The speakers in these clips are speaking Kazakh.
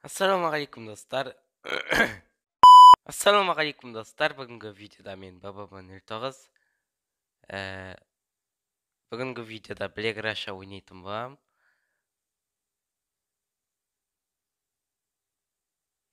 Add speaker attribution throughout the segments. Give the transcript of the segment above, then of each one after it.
Speaker 1: Ассалаумағалейкум, достар. Ассалаумағалейкум, достар. Бүгінгі видеода мен БББ 09. Бүгінгі видеода Black Russia ойнайтын боламын.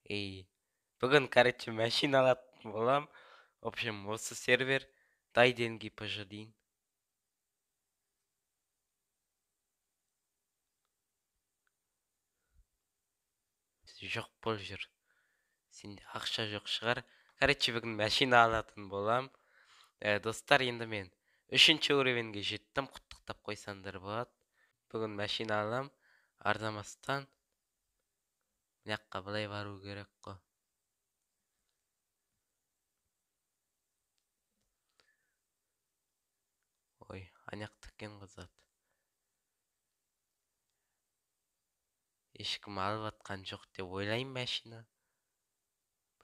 Speaker 1: Ей, бүгін, короче, машина алатын боламын. В общем, осы сервер дай деньги ПЖ дейін. Жоқ бол жүр. Сенде ақша жоқ шығар. Короче, бүгін машина алатын болам. Достар, енді мен 3-ші уровеньге жеттім. Құттықтап қойсаңдар болады. Бүгін машина алам. Арзамастан. Мына жаққа былай бару керек қой. Ой, ана жақта екен ғой зат. Ешкім алып атқан жоқ деп ойлаймын машина.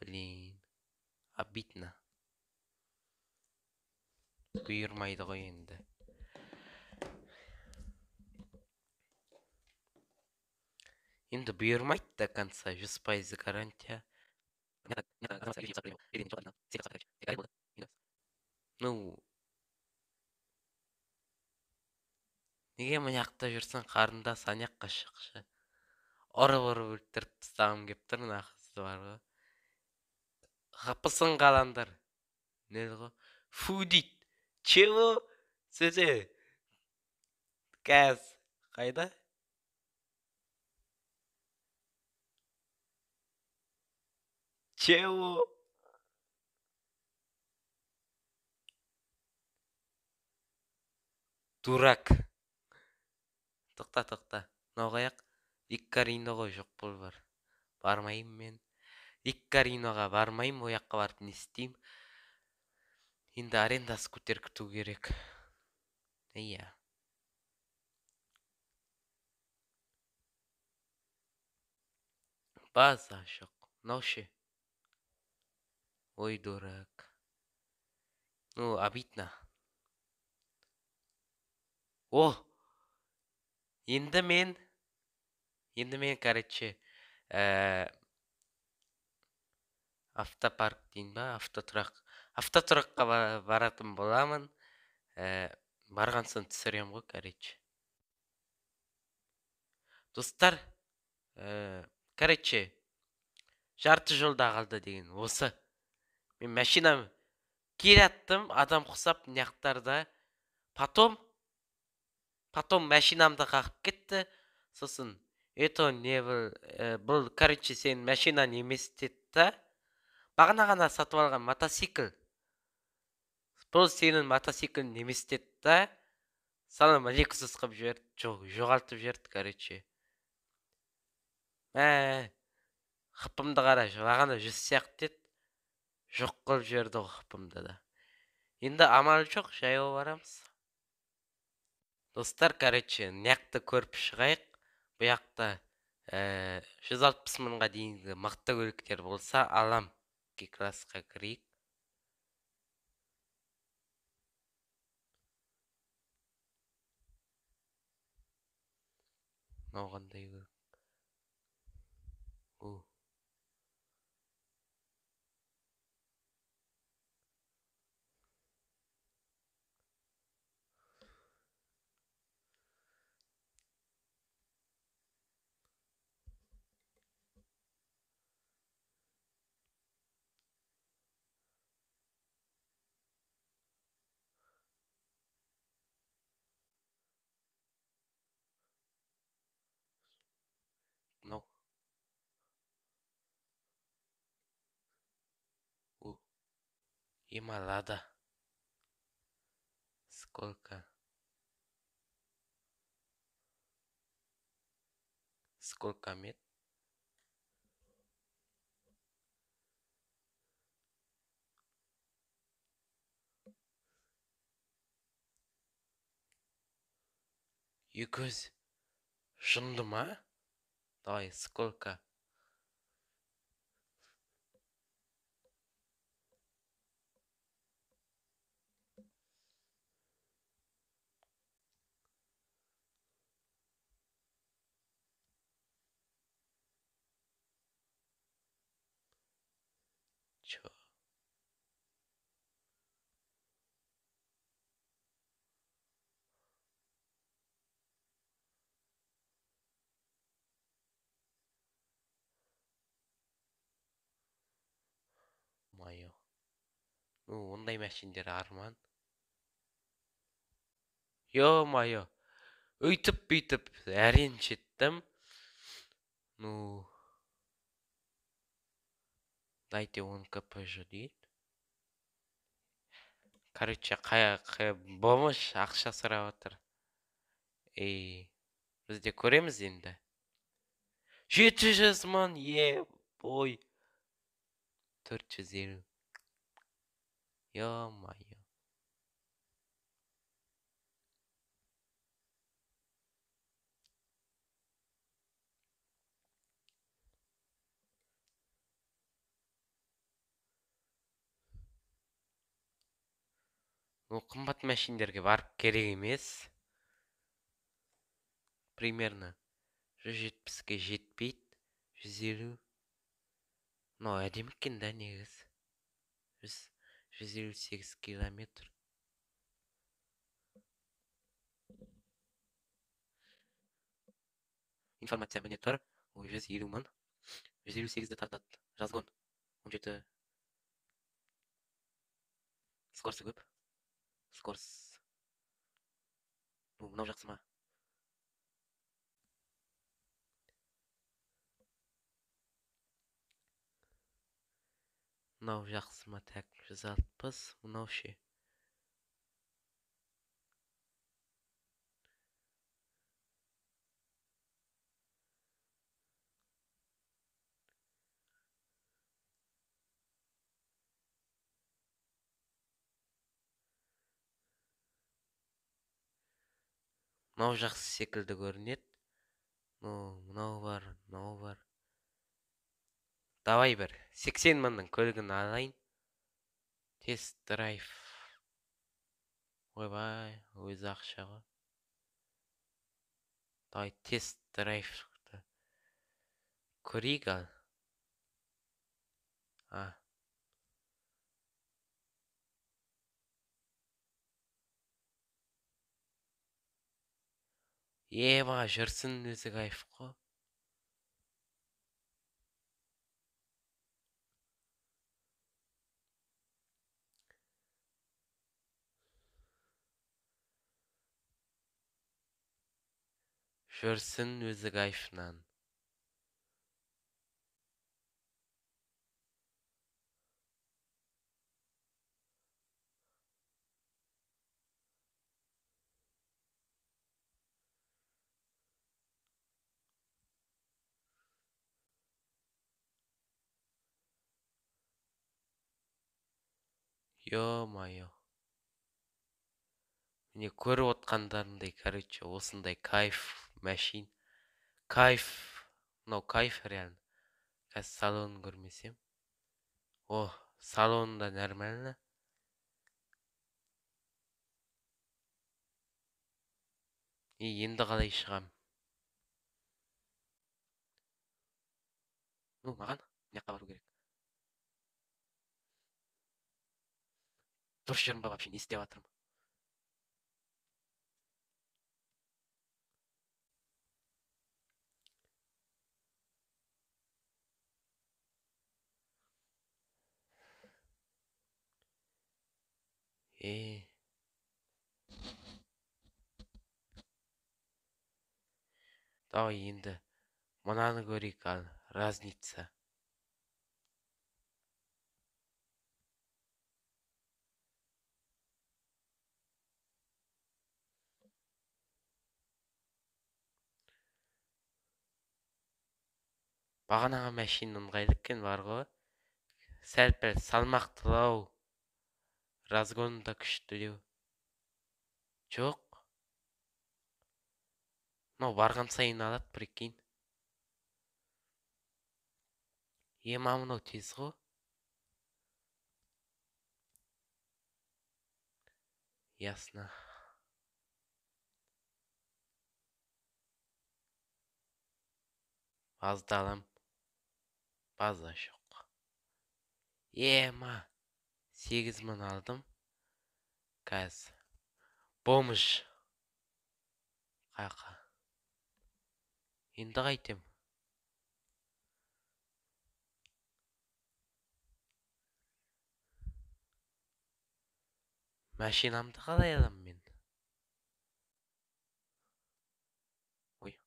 Speaker 1: Блин, обидно. Бұйырмайды ғой енді. Енді бұйырмайды до конца, 100% гарантия. Ну, неге мына жақта жүрсің, қарындас, ана жаққа шықшы. Ұрып-ұрып өлтіріп тастағым кеп тұр мына қызды бар ғой. Қапысын қаландар. Не ғой? Фу дейді. Чего? Сөзе. Кәз. Қайда? Чего? Дурак. Тоқта, тоқта. Мынау қаяқ? Иккарино ғой, жоқ бол бар. Бармаймын мен. Иккариноға бармаймын, ол жаққа барып не істеймін? Енді аренда скутер күту керек. Иә. База жоқ. Мынау ше? Ой, дурак. Ну, обидно. О! Енді мен, короче, автопарк дейін ба, автотұрақ. Автотұраққа баратын боламын. Барған соң түсірем ғой, короче. Достар, короче, жарты жолда қалды деген осы. Мен машинам келаттым, адам құсап мына. Потом машинамды қағып кетті. Сосын это не был, бұл, короче, сенің машинаң емес деді да. Бағана ғана сатып алған мотоцикл. Бұл сенің мотоциклің емес деді да. Салам алейкум қылып жіберді. Жоқ, жоғалтып жіберді, короче. Мә, хпымды қара, бағана 100 сияқты деді. Жоқ қылып жіберді ғой хпымды да. Енді амал жоқ, жаяу барамыз. Достар, короче, мына көріп шығайық. Бұл жақта 160 мыңға дейінгі мықты көліктер болса алам. Классқа кірейік. Мынау қандай көлік? О. Мынау. О. Ема Лада. Сколько? Сколько мет? 200. Жынды ма? Давай, сколько? Чё? Мое. Ну, ондай мәшиндер арман. Ё-моё. Өйтіп бүйтіп әрең жеттім. Ну, дайте он КПЖ дейді. Короче, бомж ақша сұрап жатыр. Ей, біз де көреміз енді. 700 мың, е, ой. 450. Ё-моё. Ну, қымбат мәшиндерге барып керек емес. Примерно 170-ке жетпейді. 150. Мынау әдемі екен да негізі. 158 километр. Информация міне тұр. Ой, 150 мың. 158-ді тартады. Разгон. 17. Скорсы көп. Скорс. Ну, мынау жақсы ма? Мынау жақсы ма? Так, 160. Мынау ше? Мынау жақсы секілді көрінеді. Ну, мынау бар, мынау бар. Давай бір 80 мыңның көлігін алайын. Тест драйв. Ойбай, өзі ақша ғой. Давай тест драйвты көрейік ал. А. Еба, жүрсін өзі кайф қой. Жүрсін өзі кайфынан. Ё-моё. Міне көріп отқандарындай, короче, осындай кайф мәшин. Кайф. Мынау кайф реально. Қазір салонын көрмесем. О, салонында нормально. И енді қалай шығам? Ну, маған мына жаққа бару керек. Дұрыс жүрмін ба вообще, не істеп жатырмын? Давай енді мынаны көрейік ал, разница. Бағанағы мәшин ыңғайлы екен бар ғой. Сәл-пәл салмақтылау, разгон да күштілеу. Жоқ. Мынау барған сайын алады, прикинь. Ема, мынау тез ғой. Ясно. Базда алам. База жоқ. Ема, 8000 алдым. Қазір. Бомж. Қаяққа? Енді қайтем? Машинамды қалай аламын мен? Ой,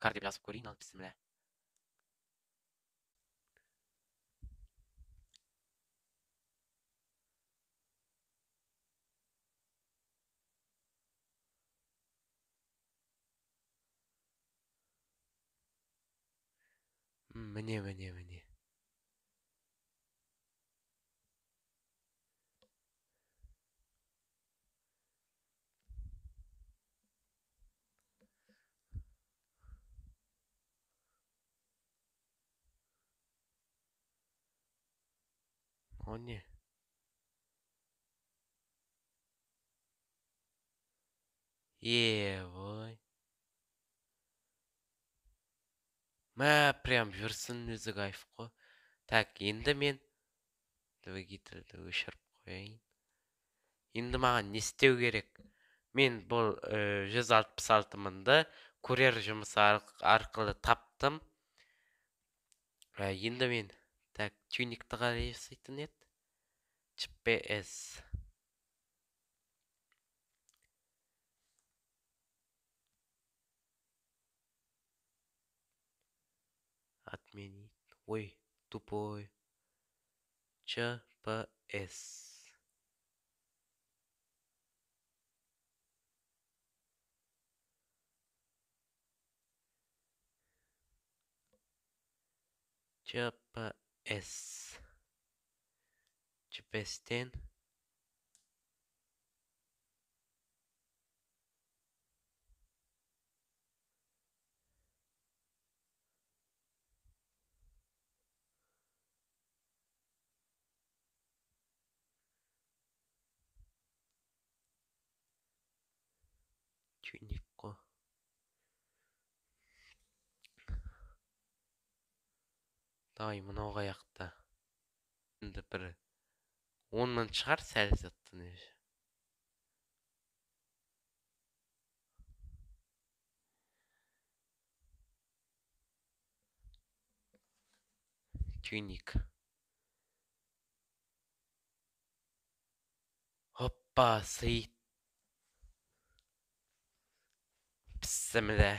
Speaker 1: кар деп жазып көрейін ал, бісміллә. Міне, міне, міне. О не? Ой. Мә, прям жүрсін өзі кайф қой. Так, енді мен двигательді өшіріп қояйын. Енді маған не істеу керек? Мен бұл 166 мыңды курьер жұмысы арқылы таптым. Енді мен, так, тюнингті қалай жасайтын еді? GPS. Отменить. Ой, тупой. ЧПС. ЧПС. ЧПС-тен. Тюнинг қой. Давай, мынау қаяқта? Енді бір 10 мың шығар сәл заттың өзі. Тюнинг. Хоппа, сый. Бісміллә.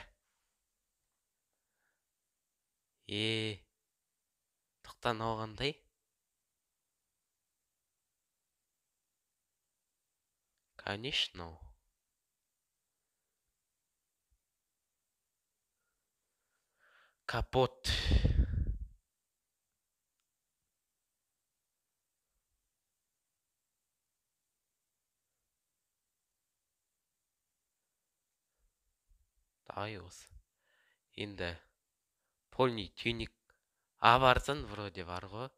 Speaker 1: Е, тоқта, мынау қандай? Конечно. Капот. Давай осы. Енді полный тюнинг. А, барсын, вроде бар ғой.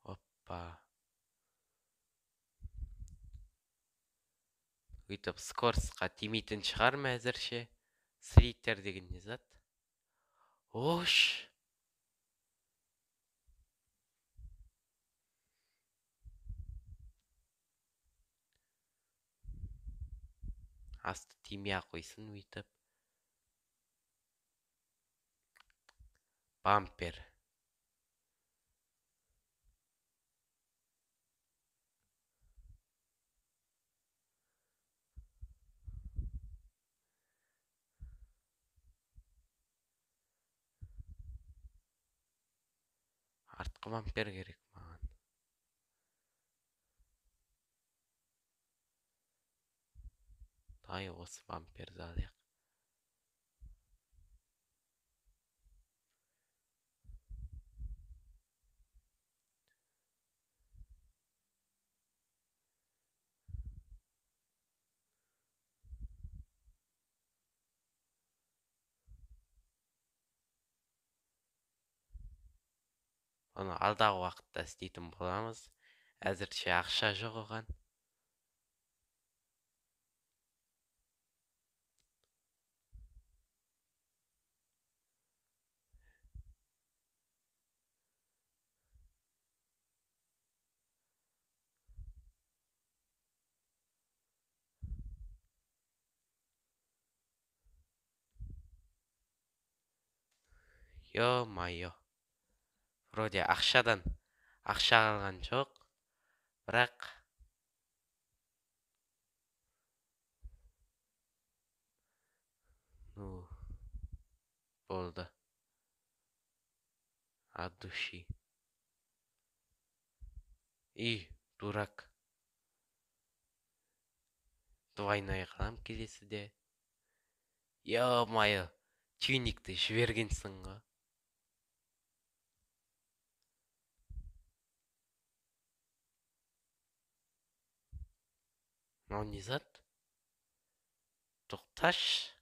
Speaker 1: Оппа. Өйтіп скоростьқа тимейтін шығар ма әзірше? Слитер деген не зат? Ош! Асты тимей ақ қойсын өйтіп. Бампер. Артқы бампер керек маған. Давай осы бамперді алайық. Оны алдағы уақытта істейтін боламыз. Әзірше ақша жоқ оған. Ё-моё. Вроде ақшадан ақша алған жоқ, бірақ ну болды. От души. И дурак. Двойной қалам келесіде. Ё-моё, тюникті жібергенсің ғой. Мынау не зат? Тоқташы.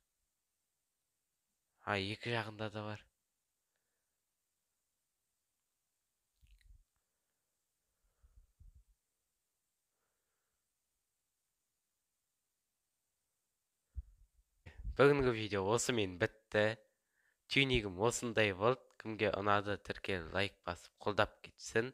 Speaker 1: А, екі жағында да бар. Бүгінгі видео осымен бітті. Тюнигім осындай болды. Кімге ұнады, тіркел, лайк басып қолдап кетсін.